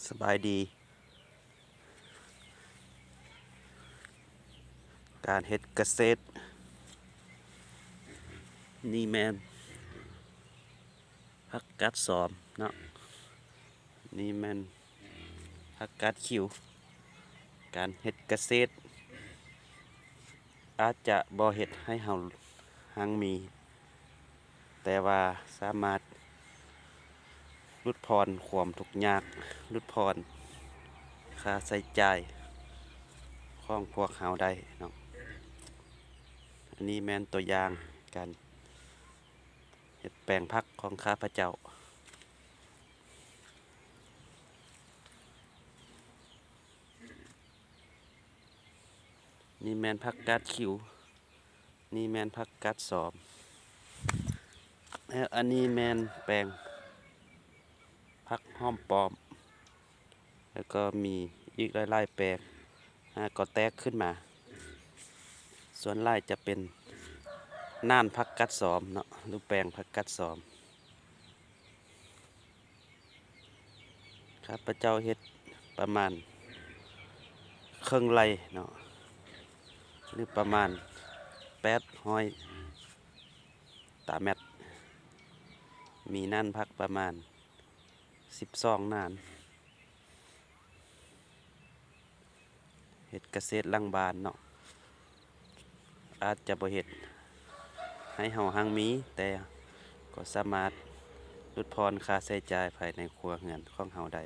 ສະບາຍດີ. ການເຮັດກະເສດ ນີ້ແມ່ນຜັກກາດສອມເນາະ, ນີ້ແມ່ນຜັກກາດຂິວ. ການເຮັດກະເສດອາດຈະບໍ່ເຮັດໃຫ້ເຮົາຮັ່ງມີ, ແຕ່ວ່າສາມາດຫຼຸດຜ່ອນຄວາມທຸກຍາກ, ຫຼຸດຜ່ອນຄ່າໃຊ້ຈ່າຍຂອງພວກເຮົາໄດ້ເນາະ. ອັນນີ້ແມ່ນຕົວຢ່າງການເຮັດແປງຜັກຂອງຂ້າພະເຈົ້າ. ນີ້ແມ່ນຜັກກາດຂິວ, ນີ້ແມ່ນຜັກກາດສອມ ແລະ ອັນນີ້ແມ່ນແປງຜັກຫອມປ້ອມ, ແລ້ວກໍມີອີກຫຼາຍໆແປງ ຫາກໍແຕກຂຶ້ນມາ. ສ່ວນຫຼາຍຈະເປັນໜານຜັກກາດສອມເນາະ ຫຼືແປງຜັກກາດສອມ. ຂ້າພະເຈົ້າເຮັດປະມານເຄິ່ງໄຮ່ເນາະ ຫຼືປະມານແປດຮ້ອຍຕາແມັດ, ມີໜານຜັກປະມານສິບສອງໜານ. ເຮັດກະເສດຫຼັງບ້ານເນາະ ອາດຈະບໍ່ເຮັດໃຫ້ເຮົາຮັ່ງມີ, ແຕ່ກໍສາມາດຫຼຸດຜ່ອນຄ່າໃຊ້ຈ່າຍພາຍໃນຄົວເຮືອນຂອງເຮົາໄດ້.